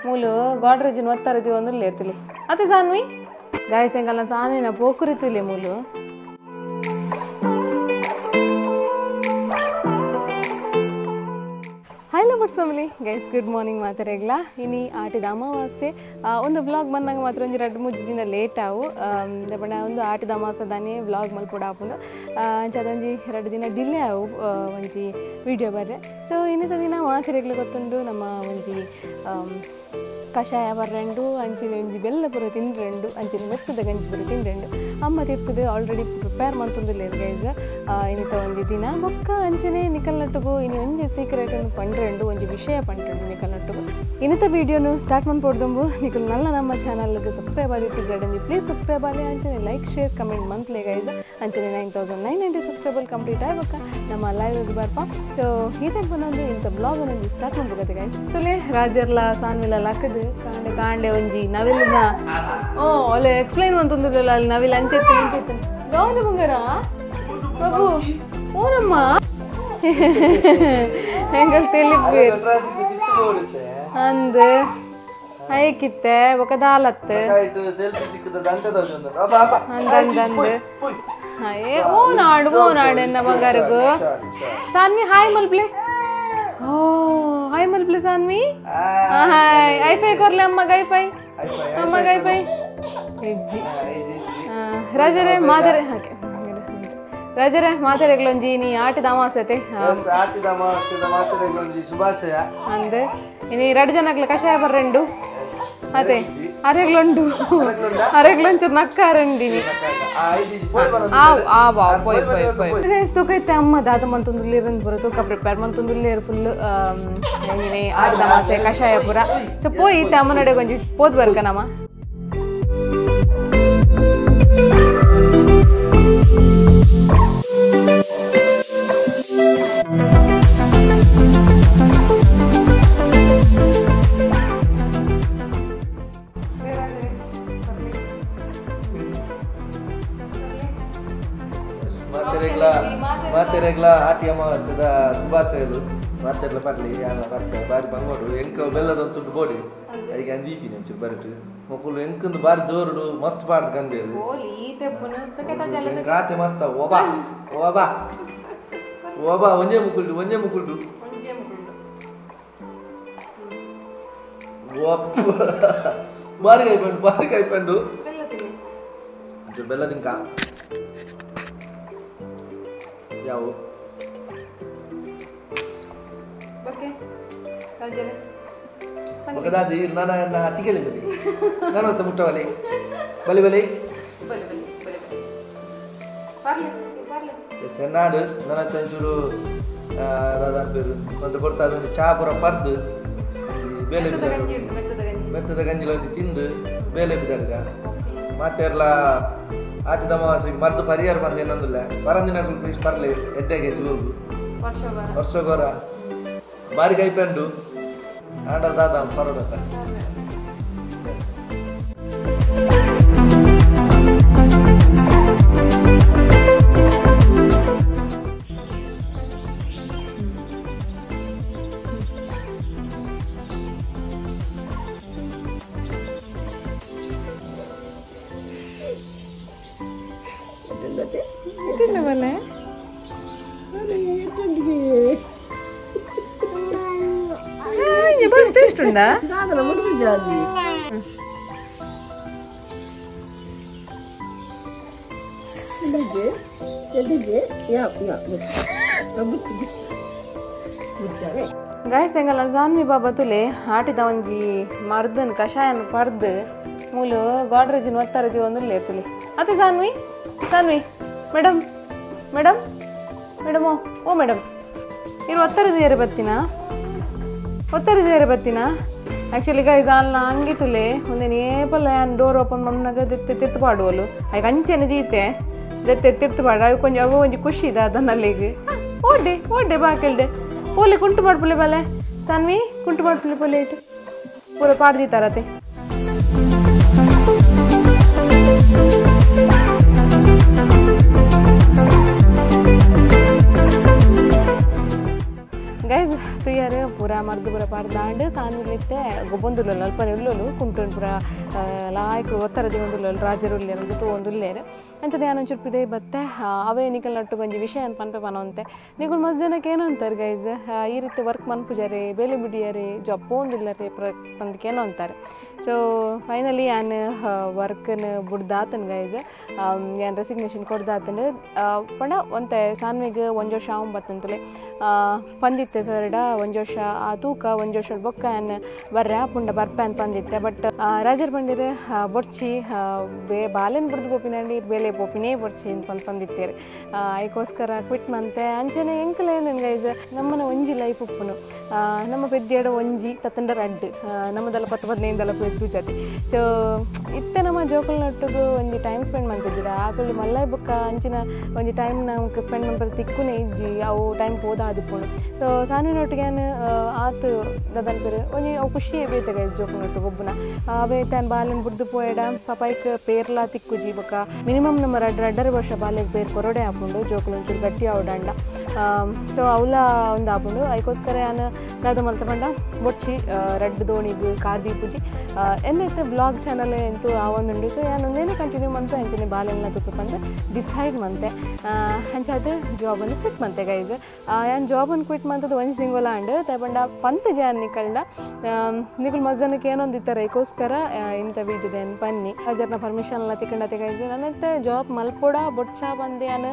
ಮೂಲು ಗೋಡ್ರೇಜ್ ಒತ್ತಾರೆ ಒಂದು ಲೇರ್ತಲಿ ಅತ್ತೆ ಸಾನ್ವಿ ಗಾಯಸ್ ಎಂಕಲ್ನ ಸಾನ್ವಿನ ಪೋಕುರಿತುಲೆ ಮೂಲು hi lovers family guys good morning ಮಾತಾಡಗ್ಲ ಇನಿ ಆಟಿದ ಅಮಾವಾಸ್ಯೆ ಒಂದು ಬ್ಲಾಗ್ ಬಂದಾಗ ಮಾತ್ರ ಒಂಜಿ ರಡ್ಡು ಮೂಜಿ ದಿನ ಲೇಟ್ ಆವು ಬಣ್ಣ ಒಂದು ಆಟಿದ ಅಮಾವಾಸ್ಯೆ ದಾನೆ ಬ್ಲಾಗ್ ಮಲ್ಪೊಡು ಆಪುಂಡು ಅಂಚ ಅದೊಂಜಿ ರಡ್ಡು ದಿನ ಡಿಲೇ ಆವು ಒಂಜಿ ವಿಡಿಯೋ ಬರ್ರೆ ಸೊ ಇನ್ನಿತ ದಿನ ಮಾತಾಡಗ್ಲ ಗೊತ್ತುಂಡು ನಮ್ಮ ಒಂಜಿ ಕಷಾಯ ಬರ್ರೆಂಡು ಅಂಚಿನ ಒಂಜಿ ಬೆಲ್ಲ ಪೂರ ತಿಂಡ್ರೆಂಡು ಅಂಚಿನ ಮೆತ್ತದ ಗಂಜಿ ಪೂರ ತಿಂಡ್ರೆಂಡು ಅಮ್ಮ ತಿರ್ತದೆ ಆಲ್ರೆಡಿ ಪ್ರಿಪೇರ್ ಮಂತೊಂದುಲ್ಲೆರ್ ಗೈಸ್ ಇನ್ನಿತ ಒಂಜಿ ದಿನ ಬೊಕ್ಕ ಅಂಚನೆ ನಿಕಲ್ನಟ್ಟುಗು ಇನಿ ಒಂಜಿ ಸೀಕ್ರೆಟ್ ಪಂಡ್ರೆಂಡು ಒಂಜಿ ವಿಷಯ ಪಂಡ್ರೆಂಡು ನಿಕಲ್ನಟ್ಟುಗು ಇನ್ನಿತ ವಿಡಿಯೋನು ಸ್ಟಾರ್ಟ್ ಮನ್ಪೊಡ್ದುಂಬು ನಿಕಲ್ ನಲ್ಲ ನಮ್ಮ ಚಾನಲ್ಗೆ ಸಬ್ಸ್ಕ್ರೈಬ್ ಆದಿತ್ತಿಜ್ಜಡ ಒಂಜಿ ಪ್ಲೀಸ್ ಸಬ್ಸ್ಕ್ರೈಬ್ ಆಲೆ ಅಂಚನೆ ಲೈಕ್ ಶೇರ್ ಕಮೆಂಟ್ ಮಂತ್ಲೆ ಗೈಸ್ ಅಂಚನೆ 9990 ಸಬ್ಸ್ಕ್ರೈಬರ್ ಕಂಪ್ಲೀಟ್ ಆಯ್ಬೊಕ್ಕ ನಮ್ಮ ಲೈವ್ ಬರ್ಪ ಸೊ ಈ ತನಕ ಇಂಥ ಬ್ಲಾಗ್ ಒಂಜಿ ಸ್ಟಾರ್ಟ್ ಮಾಡ್ಬೇಕಾಗುತ್ತೆ ಗೈಸ್ ತುಲೆ ರಾಜರ್ಲ ಸಾನ್ವಿಲ ಲಕ್ಕದು ಕಾಂಡೆ ಕಾಂಡೆ ಒಂಜಿ ನವಿಲ್ನ ಓ ಅಲ್ಲೇ ಎಕ್ಸ್ಪ್ಲೈನ್ ಮಂತೊಂದುಲ್ಲ ಅಲ್ಲಿ ನವಿಲ್ ಅಂಚೆತ್ತು ಇಂಚೆತ್ತು ಗೌಂದ ಬಂಗಾರ ಬಾಬು ಓನಮ್ಮ ಹೆಂಗಲ್ ತೆಲಿಪೇರ್ ಅಂದ್ ಐಕಿತ್ತೆ ಬೊಕ ದಾಲತ್ತು ಅಂದ್ ಏ ಓ ನಾಡು ಓ ನಾಡು ಎನ್ನ ಬಂಗಾರಗು ಸಾನ್ವಿ ಹಾಯ್ ಮಲ್ಪ್ಲೆ ಓ ಹಾಯ್ ಮಲ್ಪ್ಲೆ ಸಾನ್ವಿ ಹಾಯ್ ಐಫೈ ಕೊರ್ಲೆ ಅಮ್ಮಗ ಐಫೈ ಅಮ್ಮಗ ಐಫೈ ಹೆಜ್ಜಿ ರಾಜರೇ ಮಾದರೆ ಹಾಗೆ ರಾಜರೇ ಮಾತಾಡಗ್ಲೊಂಜಿ ನೀ ಆಟದ ಅಮಾವಾಸ್ಯತೆ ಆಟದ ಅಮಾವಾಸ್ಯದ ಮಾತಾಡಗ್ಲೊಂಜಿ ಶುಭಾಶಯ ಅಂದೆ ಇನಿ ರಡ್ಡು ಜನಕ್ಲ ಕಷಾಯ ಬರ್ರೆಂಡು ಅದೇ ಅರೆಗ್ಲೊಂಡು ಅರೆಗ್ಲೊಂಚೂರು ನಕ್ಕಾರಂಡಿನಿ ಆ ಬಾ ಪೋಯ್ ಪೋಯ್ ಪೋಯ್ ಸುಖೈತೆ ಅಮ್ಮ ದಾದ ಮಂತೊಂದುಲ್ಲೇರಂದು ಪೂರ ತೂಕ ಪ್ರಿಪೇರ್ ಮಂತೊಂದುಲ್ಲೇರು ಫುಲ್ ಆಟದ ಅಮಾವಾಸ್ಯೆ ಕಷಾಯ ಪೂರ ಸೊ ಪೋಯ್ ಇತ್ತೆ ಅಮ್ಮನಡೆ ಕೊಂಚ ಪೋದ್ ಬರ್ಕನಮ್ಮ ಮಾತೆರೆಗ್ಲ ಆಟಿ ಅಮಾವಾಸ್ಯದ ಶುಭಾಶಯಲು ಮಾತೆರ್ಲ ಬರ್ಲಿ ಯಾಲ ಬರ್ತೆ ಬಾರಿ ಬಂಗೋಡು ಎಂಕ ಬೆಲ್ಲದ ತುಡ್ಡು ಬೋಡಿ ಅದಕ್ಕೆ ಅಂದೀಪಿನಿ ಒಂಚೂರು ಬರಟು ಮೊಕುಲು ಎಂಕಂದು ಬಾರಿ ಜೋರುಡು ಮಸ್ತ್ ಪಾಡ್ದು ಕಂದೇರು ಆತೆ ಮಸ್ತ ಓಬಾ ಓಬಾ ಓಬಾ ಒಂಜೇ ಮುಕುಲ್ಡು ಒಂಜೇ ಮುಕುಲ್ಡು ಬಾರಿ ಕಾಯ್ಪಂಡು ಬಾರಿ ಕಾಯ್ಪಂಡು ಒಂಚೂರು ಬೆಲ್ಲ ತಿಂಕ ಯಾವ ಬಕದಾದಿ ನಾನು ಅತಿಗೆಲೆ ಬಲಿ ನಾನು ಅಂತ ಮುಟ್ಟವಲಿ ಬಲಿ ಬಲಿ ಎಸ್ ಎನ್ನಾಡು ನನ್ನ ಒಂಚೂರು ದಾದಾಪೇರು ಒಂದು ಕೊಡ್ತಾ ಅದೊಂದು ಚಾ ಪೂರ ಪರ್ದು ಬೇಲೆ ಬಿದ್ದಾಡು ಮೆತ್ತದ ಗಂಜಿಲ ಒಂಜಿ ತಿಂದು ಬೇಲೆ ಬಿದ್ದಾಡ್ಗ ಮಾತೆರ್ಲ ಆಟದ ಅಮಾವಾಸ್ಯೆಗೆ ಮರ್ದು ಪರಿಹಾರ ಬಂದು ಏನೊಂದಿಲ್ಲ ಪರಂದಿನ ಪ್ಲೀಸ್ ಪರ್ಲಿ ಎಡ್ಡೆಗೆ ಜೋಗು ವರ್ಷಗೋರ ಬಾರಿ ಕೈಪೆಂಡು ಆಂಡಲ್ ದಾದ ಪರೋಡತ್ತ ಟೇಸ್ಟ್ ಉಂಡಾ ಗಾಯಸ್ ಎಂಗಲ ಸಾನ್ವಿ ಬಾಬಾ ತುಲೆ ಆಟಿದ ಒಂಜಿ ಮರ್ದನ್ ಕಷಾಯನ್ ಪರ್ದು ಮೂಲು ಗೋಡ್ರೇಜಿನ ಒತ್ತಾರೆ ಒಂದು ಲೇರ್ತುಲೆ ಅತ್ತೆ Sanvi Sanvi madam madam madam ಓ ಮೇಡಮ್ ಇರು ಒತ್ತರಿದಿದ್ದಾರೆ ಬತ್ತಿನ ಒತ್ತರಿದಿದ್ದಾರೆ ಬತ್ತಿನ ಆ್ಯಕ್ಚುಲಿ ಗೈಸ್ ಅಲ್ಲ ಹಂಗೆ ತುಲೆ ಒಂದೇನು ಏಪಲ್ಲ ಡೋರ್ ಓಪನ್ ಮಣ್ಣಾಗ ದೆತ್ತೆ ತಿರ್ತು ಪಾಡುವಲು ಆಯ್ಕೆ ಅಂಚೆನೆ ದೀತೆ ದೆತ್ತೆ ತಿರ್ತು ಪಾಡ ಅವು ಕೊಂಚ ಅವು ಒಂಜಿ ಖುಷಿ ಇದೆ ಅದನ್ನಲ್ಲಿಗೆ ಓಡ್ಡೆ ಓಡ್ಡೆ ಬಾಕೆಲ್ಡೆ ಪೋಲೆ ಕುಂಟು ಮಾಡ್ಪುಲೆ ಬಲೆ ಸಾನ್ವಿ ಕುಂಟು ಮಾಡ್ಪುಲೆ ಪೋಲೆ ಇಟ್ಟು ಪೂರ ಪಾಡ್ದಿತ್ತಾರತೆ Guys ತುಯ್ಯಾರು ಪೂರ ಮರ್ದು ಪೂರ ಪಾಡ್ದಾಂಡ್ ಸಾನ್ವಿಲಿತ್ತೆ ಗೊಬ್ಬೊಂದುಲ್ಲಲ್ಲ ಅಲ್ಪ ಉಲ್ಲೋಲು ಕುಂಟುನ್ ಪೂರ ಲಾಯ್ಕ್ ಒತ್ತರ ದಿಗೊಂದುಲ್ಲೋಲು ರಾಜರು ಉಲ್ಲೇರು ಅಂಚ ತೂವೊಂದುಲ್ಲೇರು ಅಂಚನೆ ಯಾನ್ ಒಂಚೂರು ಪಿದೈ ಬತ್ತೆ ಅವೇ ನಿಕಲ್ ನಟ್ಟು ಒಂಜಿ ವಿಷಯ ಪನ್ಪೆ ಪನೊಂತೆ ನಿಕುಲು ಮಸ್ತ್ ಜನಕ್ಕೆ ಏನೋ ಅಂತಾರೆ ಗೈಸ್ ಈ ರೀತಿ ವರ್ಕ್ ಮನ್ಪುಜಾರೆ ಬೇಲೆ ಬಿಡಿಯಾರೆ ಜಾಬ್ ಪೋಂದುಲ್ಲರೆ ಪಂದಕ್ಕೆ ಏನೋ ಅಂತಾರೆ. ಸೊ ಫೈನಲಿ ಯಾನ್ ವರ್ಕ್ನ ಬುಡ್ದಾತನ್ ಗೈಸ್ ಯಾನ್ ರೆಸಿಗ್ನೇಷನ್ ಕೊಡ್ದಾತನ್ ಪಂಡ ಒಂತೆ ಸಾನ್ವಿಗ್ ಒಂಜಿ ವರ್ಷ ಆವು ಬತ್ತಂತಲೆ ಪಂದಿತ್ತೆ ಸರ್ಡ ಒಂಜಿ ವರ್ಷ ಆ ತೂಕ ಒಂಜಿ ವರ್ಷ ಬೊಕ್ಕ ಯಾನ್ ಬರ್ರೆ ಆಪುಂಡ ಬರ್ಪೆ ಅಂತ ಪಂದಿತ್ತೆ. ಬಟ್ ರಾಜರ್ ಪಂಡಿರ್ ಬೊಡ್ಚಿ ಬಾಲೆನ್ ಬುಡ್ದು ಪೋಪಿನಂಡಿ ಬೇಲೆ ಪೋಪಿನೇ ಬೊಡ್ಚಿ ಅಂತ ಪಂದಿತ್ತೇರು ಐಕೋಸ್ಕರ ಕ್ವಿಟ್ ಮಂತೆ. ಅಂಚನೆ ಎಂಕಲೇನು ಗೈಸ್ ನಮ್ಮನ ಒಂಜಿ ಲೈಫ್ ಉಪ್ಪುನು ನಮ್ಮ ಪೆದ್ದಿಯಡ ಒಂಜಿ ತತ್ತಂಡ ರಡ್ಡು ನಮ್ಮದೆಲ್ಲ 10 15 ಪೂಜಾತಿ. ಸೊ ಇತ್ತೆ ನಮ್ಮ ಜೋಕುಲ್ ನಟ್ಟುಗು ಒಂಜಿ ಟೈಮ್ ಸ್ಪೆಂಡ್ ಮಾಡ್ತಿದ್ದೀರ ಆಕುಲು ಮಲ್ಲ ಬೊಕ್ಕ ಅಂಚಿನ ಒಂಜಿ ಟೈಮ್ ನಮ್ಗೆ ಸ್ಪೆಂಡ್ ಮಾಡ್ಬಾರ್ದು ತಿಕ್ಕುನೇ ಇಜ್ಜಿ ಅವು ಟೈಮ್ ಪೋದ ಆದಿಪ್ಪುಂಡು. ಸೊ ಸಾನಿನೊಟ್ಟಿಗೆ ಆತು ದದನ್ಪೇರು ಒಂಜಿ ಅವು ಖುಷಿ ಬೇತೆ ಗೈಸ್ ಜೋಕುಲ್ ಒಬ್ಬನ ಅವೇ ತಾನು ಬಾಲೆನ್ ಬುಡ್ದು ಪೋಯಡ ಪಪಾಯ್ಕ್ ಪೇರ್ಲಾ ತಿಕ್ಕುಜಿ ಬೊಕ್ಕ ಮಿನಿಮಮ್ ನಮ್ಮ ರಡ್ಡರ ವರ್ಷ ಬಾಲೆಗ್ ಪೇರ್ ಕೊರಡೆ ಆಪುಂಡು ಜೋಕುಲು ಒಂಚೂರು ಗಟ್ಟಿ ಆವಡಂಡ. ಸೊ ಅವಲ ಒಂದು ಆಪುಂಡು ಅದಕ್ಕೋಸ್ಕರ ಯಾನ್ ದಾದ ಮಲ್ತ ಪಂಡ ಬೊಡ್ಚಿ ರಡ್ಡು ದೋಣಿಗ್ ಕಾರ್ ದೀಪುಜಿ ಎನ್ನೈತೆ ಬ್ಲಾಗ್ ಚಾನಲ್ ಎಂತೂ ಆ ಒಂದುಂಡು. ಸೊ ಯಾನ್ ಒಂದೇನೆ ಕಂಟಿನ್ಯೂ ಮಂತೆ ಅಂಚನೆ ಬಾಲೆಲ್ಲ ತುಪ್ಪು ಪಂದು ಡಿಸೈಡ್ ಮಂತೆ ಅಂಚಾದ ಜಾಬನ್ನು ಕ್ವಿಟ್ ಮಂತೆ ಗೈಸ್. ಯಾನ್ ಜಾಬನ್ನು ಕ್ವಿಟ್ ಮಂತದ್ದು ಒಂಜಿ ತಿಂಗೊಲ ಅಂಡ್ ತಪಂಡ ಪಂತ ಜಾನ್ ನಿಕಲ್ಡ ನಿಕುಲ್ ಮಸ್ತ್ ಜನಕ್ಕೆ ಏನೊಂದಿತ್ತಾರೆ ಅದಕ್ಕೋಸ್ಕರ ಇಂಥ ವೀಡಿಯೋದ ಪನ್ನಿ ಅಜರ್ನ ಪರ್ಮಿಷನ್ ಎಲ್ಲ ತಿಕ್ಕಂಡತೆ ಗೈಸ್. ನನ್ನತ್ತೆ ಜಾಬ್ ಮಲ್ಪೋಡ ಬೊಡ್ಚ ಬಂದು ಯಾನ್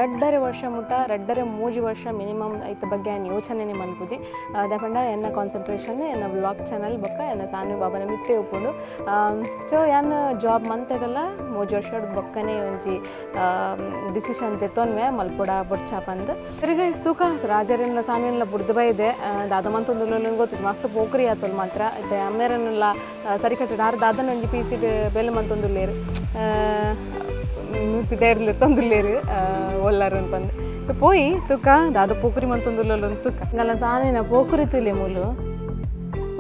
2.5 ವರ್ಷ ಮುಟ್ಟ 2.5 3 ವರ್ಷ ಮಿನಿಮಮ್ ಐತ ಬಗ್ಗೆ ಯಾನ್ ಯೋಚನೆನೇ ಮನ್ಪುಜಿ ದಪಂಡ ಎನ್ನ ಕಾನ್ಸಂಟ್ರೇಷನ್ ಎನ್ನ ಬ್ಲಾಗ್ ಚಾನಲ್ ಬೊಕ್ಕ ಎನ್ನ ಸಾನು ಬಾಬನ ಮಿತ್ತೆ ಉಪ್ಪುಂಡು. ಸೊ ಯಾನ್ ಜಾಬ್ ಮಂತೆಡಲ್ಲ 3 ವರ್ಷದ ಬೊಕ್ಕನೆ ಒಂಜಿ ಡಿಸಿಷನ್ ತೆತ್ತೊನ್ವೆ ಮಲ್ಪೋಡ ಬೊಡ್ಚ ಪಂದ್. ತಿರ್ಗ ತೂಕ ರಾಜರೆಲ್ಲ ಸಾನ್ವಿನೆಲ್ಲ ಬುಡ್ದು ಬೈದೆ ದಾದ ಮಂತೊಂದು ಗೊತ್ತಿತ್ತು ಮಸ್ತ್ ಪೋಕ್ರಿ ಆತಲ್ ಮಾತ್ರ ಇತ್ತೆ ಅಮ್ಮೇರನ್ನೆಲ್ಲ ಸರಿ ಕಟ್ಟಿಡ ಆರು ದಾದನ ಒಂಜಿ ಪೀಸಿಡ್ ಬೇಲೆ ಮಂತೊಂದುಲ್ಲೇರು ಪಿದಾಯಿಡ್ಲಿ ತಂದುಲ್ಲೇರು ಒಲ್ಲಾರು ಅಂತಂದು. ಸೊ ಪೋಯಿ ತುಕ್ಕ ದಾದ ಪೋಕ್ರಿ ಮಂತೊಂದುಲ್ಲ ತುಕ್ಕ ಅಂಗಲ್ಲ ಸಾನಿನ ಪೋಕ್ರಿ ತುಲೆ ಮೂಲು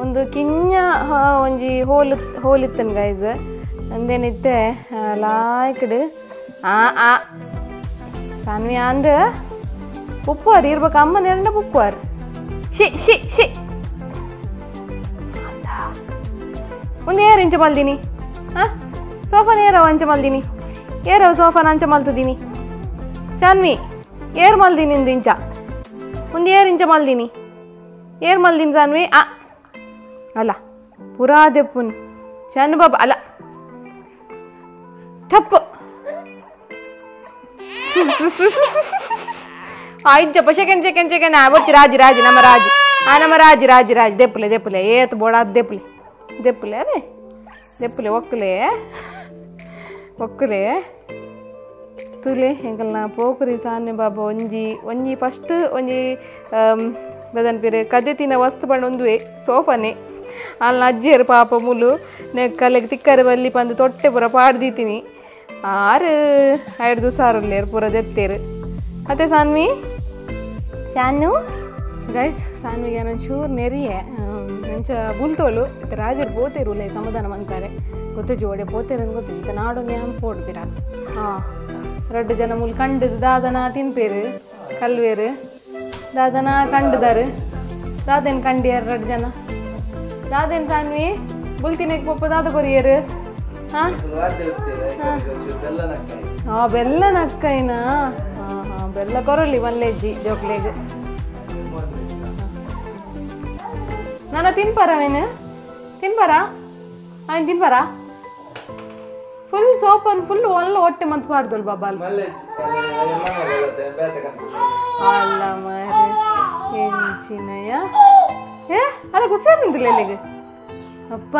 ಒಂದು ಕಿಂಜ ಒಂಜಿ ಹೋಲ್ ಹೋಲಿತ್ತನ್ ಗೈಸ್ ಅಂದೇನಿತ್ತೆ ಲಾಯ್ಕಡ್ ಆ ಆ ಸಾನ್ವಿ ಅಂದ ಉಪ್ಪುವಾರ್ ಇರ್ಬೇಕು ಅಮ್ಮ ನೆರಂಡ ಉಪ್ಪುವಾರ್ she she she ಒಂದು ಏರ್ ಇಂಚ ಮಲ್ದಿನಿ ಹಾಂ ಸೋಫಾನ ಏರವ ಅಂಚ ಮಲ್ದಿನಿ ಏರವ ಸೋಫಾನ ಅಂಚ ಮಲ್ತದೀನಿ ಶಾನ್ವಿ ಏರ್ ಮಲ್ದಿನಿ ಇಂದು ಇಂಚ ಒಂದು ಏರ್ ಇಂಚ ಮಲ್ದಿನಿ ಏರ್ ಮಲ್ದಿನಿ ಸಾನ್ವಿ ಆ ಅಲ್ಲ ಪುರಾ ದೆಪ್ಪುನ್ ಶಾನು ಬಾಬಾ ಅಲ್ಲ ಠಪ್ಪ ಆಯ್ತಪ್ಪ second second second ಬೊಚ್ಚಿ ರಾಜಿ ರಾಜಿ ನಮ್ಮ ರಾಜಿ ಆ ನಮ್ಮ ರಾಜಿ ರಾಜಿ ರಾಜಿ ದೆಪ್ಪಲೆ ದೆಪ್ಪಲೆ ಏತ್ ಬೋಡ ದೆಪ್ಪಲೆ ದೆಪ್ಪಲೆ ಅವೇ ದೆಪ್ಪಲೆ ಒಕ್ಕಲೆ ಒಕ್ಕಲೆ ತುಲೆ ಎಂಕಲ್ನ ಪೋಕುರಿ ಸಾನ್ಯ ಬಾಬಾ ಒಂಜಿ ಒಂಜಿ ಫಸ್ಟ್ ಒಂಜಿ ದದನ್ ಪೇರು ಕದೆ ತಿನ್ನ ವಸ್ತು ಪಂಡ ಒಂದುವೆ ಸೋಫಾನೆ ಅಲ್ಲ ಅಜ್ಜಿಯರು ಪಾಪ ಮುಲು ಕಲೆಗೆ ತಿಕ್ಕರೆ ಬಲ್ಲಿ ಪಂದು ತೊಟ್ಟೆ ಪೂರ ಪಾಡ್ದೀತೀನಿ ಆರು ಐದು ದಿವಸ ಆರುಲ್ಲೇರು ಪೂರ ದೆತ್ತೇರು ಅತ್ತೆ ಸಾನ್ವಿ ಶಾನು ಗೈಸ್ ಸಾನ್ವಿಗೆ ಒಂಚೂರು ನೆರಿಯೆ ಅಂಚ ಬುಲ್ತೋಲು ಇತ್ತ ರಾಜರು ಪೋತೇರು ಉಲ್ಲ ಸಮಾಧಾನ ಅಂತಾರೆ ಗೊತ್ತುಜಿ ಒಡೆ ಪೋತೇರು ಗೊತ್ತು ಇತ್ತ ನಾಡೊಂದು ಯಾನ್ ಪೋಡ್ಬಿರ ಹಾಂ ರಡ್ಡು ಜನ ಮುಲ್ ಕಂಡದು ದಾದನ ತಿನ್ಪೇರು ಕಲ್ವೇರು ದಾದನ ಕಂಡದಾರು ದಾದೇನು ಕಂಡಿಯಾರು ರಡ್ಡು ಜನ ದಾದೇನು ಸಾನ್ವಿ ಬುಲ್ತಿನಕ್ಕೆ ಪೊಪ್ಪ ದಾದ ಕೊರಿಯರು ಹಾಂ ಹಾಂ ಬೆಲ್ಲ ನಕ್ಕೈನಾ ಹಾಂ ಹಾಂ ಬೆಲ್ಲ ಕೊರಲಿ ಮಲ್ಲೇಜಿ ಜೋಕ್ಲೇಜ್ ನಾನು ತಿನ್ಪಾರ ನೀನು ತಿನ್ಪಾರ ಆಯ್ತು ತಿನ್ಪಾರ ಫುಲ್ ಸೋಪನ್ ಫುಲ್ ಒಲ್ಲ ಹೊಟ್ಟೆ ಮಂತ್ ಮಾಡ್ದಲ್ ಬಾಬಾ ಅಲ್ಲ ಮಾರೆ ಎಂಚಿನಯ್ಯ ಏ ಅಲ್ಲ ಗುಸ್ಸಾರ್ ನಿಂತಿಲ್ಲ ಇಲ್ಲಿಗೆ ಅಪ್ಪ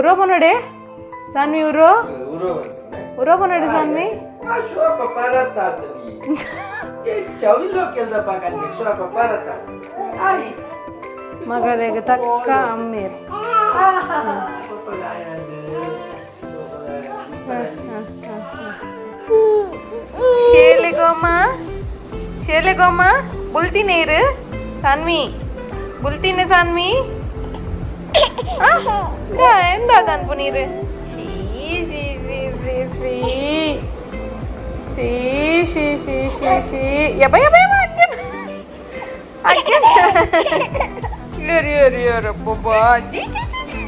ಉರೋಪ ನೋಡಿ ಸಾನ್ವಿ ಉರೋ ಉರೋಪ ನೋಡಿ ಸಾನ್ವಿ ಮಗಳಿಗೆ ತಕ್ಕ ಅಮ್ಮೇರು ಶೇಲೆಗೋಮ ಶೇಲೆಗೋಮ ಬುಲ್ತೀನಿ ಇರು ಸಾನ್ವಿ ಬುಲ್ತೀನಿ ಸಾನ್ವಿ ಎಂದ ಅನ್ಪು ನೀರು she she she she she she she she she she ಯಪ್ಪ ಯಪ್ಪ ಯಪ್ಪ ಅಕ್ಕನ ಏರು ಏರು ಏರು ಬೊಬ್ಬಾ G G G.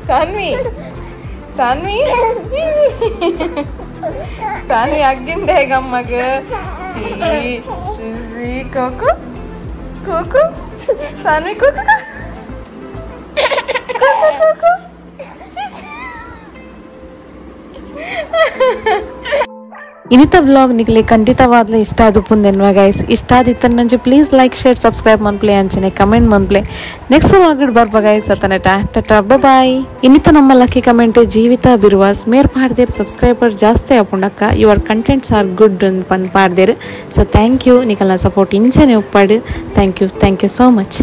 Saanvi Saanvi G G. Saanvi ಅಗ್ಗಿಂದ ಹೇಗಮ್ಮಗ? G G cocoa cocoa Saanvi cocoa cocoa cocoa G G. ಇನಿತ ವ್ಲಾಗ್ ನಿಗಲೆ ಖಂಡಿತವಾದ್ಲ ಇಷ್ಟ ಆದುಪ್ಪುಂದೆನ್ವ ಗೈಸ್. ಇಷ್ಟ ಆದಿತ್ತಂಚೆ ಪ್ಲೀಸ್ ಲೈಕ್ ಶೇರ್ ಸಬ್ಸ್ಕ್ರೈಬ್ ಮನ್ಪ್ಲೆ, ಅಂಚನೆ ಕಮೆಂಟ್ ಮನ್ಪ್ಲೆ. ನೆಕ್ಸ್ಟ್ ವ್ಲಾಗ್ ಬರ್ಪ ಗೈಸ್. ಅತನಟ ಟಟಾ ಬಾಯ್. ಇನ್ನಿತ ನಮ್ಮ ಲಕ್ಕಿ ಕಮೆಂಟ್ ಜೀವಿತ ಬಿರುವಾಸ್ ಮೇರ್ ಪಾಡ್ದೇರ್ ಸಬ್ಸ್ಕ್ರೈಬರ್ ಜಾಸ್ತಿ ಆಪುಂಡಕ್ಕ, your contents are good ಪಂದ್ ಪಾಡ್ದೇರ್. ಸೊ thank you, ನಿಕಲ್ನ ಸಪೋರ್ಟ್ ಇಂಚನೆ ಉಪ್ಪಾಡು. Thank you, thank you so much.